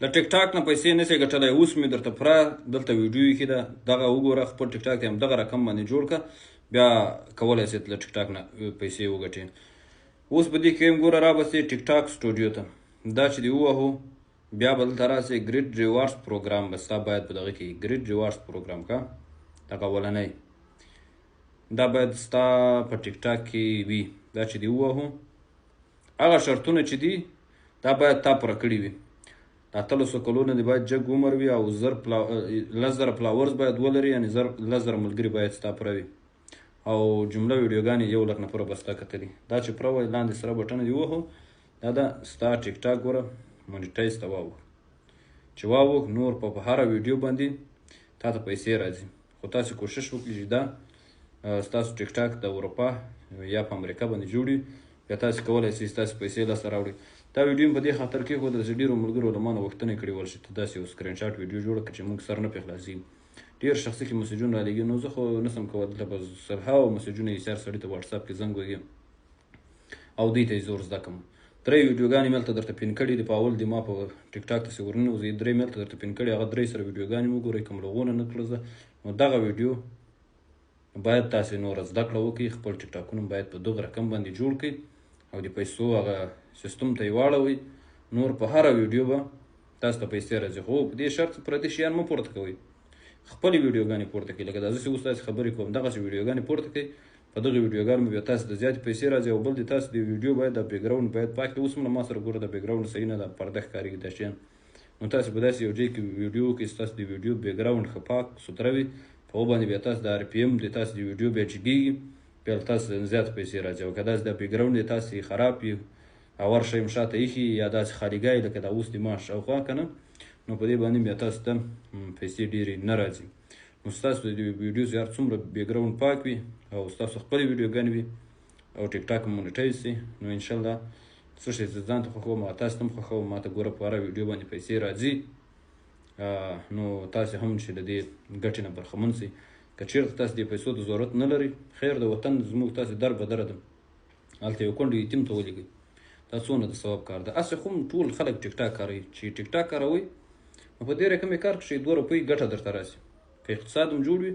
له ټیک ټاک نه پیسې نشې ګټلی. اوس مې درته پوره دلته ویډیو ایښې ده، دغه وګوره، خپل ټیک ټاک هم دغه رقم باندې جوړ که، بیا کولی شې له ټیک ټاک نه پیسې وګټې. اوس په دې کې هم ګوره رابسې ټیک ټاک سټوډیو ته، دا چې دې ووهو بیا به دلته راسې ګریډ ریوارډز پروګرام به ستا باید په دغه کې ګریډ ریوارډز پروګرام کا، دغه اولنی دا باید ستا په ټیک ټاک کې وي. دا چې دې ووهو هغه شرطونه چې دي دا باید تا پوره کړي وي. د 18 کلونو دې باید جګ عمر وي او 10,000 followers باید ولري، یعنې 10,000 ملګري باید ستا پوره وي، او جمله ویډیوګانې 1 لک نفره به ستا کتلي. دا چې پوره وایي لاندې سره بټنه دې ووهو، دا ده ستا ټیک ټاک ګوره monetize ته واوښت، چې واوښت نور په هره ویډیو باندې تا ته پیسې راځي. خو تاسې کوشش وکړئ چې دا ستاسو ټیک ټاک د اروپا یا په امریکا باندې جوړ وي، بیا تاسې کولی شئ ستاسې پیسې لاسته راوړئ. دا ویډیو مې په دې خاطر کېښودل چې ډېرو ملګرو له ما نه غوښتنه کړې ول چې ته داسې یو screen shot ویډیو جوړه کړه چې موږ سر نه پرې خلاصېږي. ډېر شخصي کې مسیجونه رالېږي، نو زه خو نه سم کولی، دلته په سلهاوو مسیجونه یې هر سړي ته واټساپ کې زنګ وهي او دوی ته یې زور زده کړم. درې ویډیوګانې مې هلته درته pin کړې دي، په اول دې ما په ټیک ټاک ته څه ورننوځي، درې مې هلته درته pin کړې، هغه درې سره ویډیوګانې مې وګورئ، کوم لغونه نه کړه زه. نو دغه ویډیو باید تاسې نوره زده کړه وکړئ، خپل ټیک ټاکونه باید په دغه رقم باندې جوړ کړئ او د پیسو هغه سیستم ته یې واړوئ. نور په هره ویډیو به تاسو ته پیسې راځي، خو په دې شرط پردي شیان مه پورته کوئ، خپلې ویډیوګانې پورته کړئ. لکه دا زه چې اوس تاسې خبرې کوم دغسې ویډیوګانې پورته کړئ، په دغه ویډیوګانو به بیا تاسو ته زیاتې پیسې راځي. او بل د تاسو د ویډیو باید د background باید پاک وي. اوس هم له ما سره ګوره د background صحیح نه ده، پرده ښکارېږي دا شیان. نو تاسو به داسې یو ځای کې ویډیو کې ستاسو د ویډیو background ښه پاک سوتره وي، په هغه باندې بیا تاسو د RPM د تاسو د ویډیو بیا جګېږي، بیا له تاسو زیات پیسې راځي. او که داسې د background د تاسو خراب وي او هر شی هم شاته ایښي یا داسې خالیګاه لکه دا اوس د ما شاوخوا که نه، نو په دې باندې بیا تاسو ته پیسې ډېرې نه راځي. نو ستاسو د ویډیو هر څومره background پاک وي او ستاسو خپلې ویډیوګانې وي او ټیک ټاک monetize شي، نو انشاءالله څه شی چې ځان ته خوښوم او تاسو ته هم خوښوم، ما ته ګوره په هره ویډیو باندې پیسې راځي، نو تاسې هم چې له دې ګټې نه برخمن شئ. که چېرته تاسې دې پیسو ته ضرورت نه لرئ، خیر د وطن زموږ تاسې در به دره ده، هلته یو کونډې یتیم ته ولېږئ، دا څونه د ثواب کار ده. هسې خو هم ټول خلک ټیک ټاک کاروي، چې ټیک ټاک کاروئ نو په دې رقم یې کار کړئ چې 2 روپۍ ګټه درته راسي. که اقتصاد هم جوړ وي،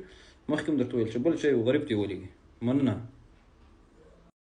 مخکې هم درته ویل چې بل چا یو غریب ته یې ولېږئ. مننه.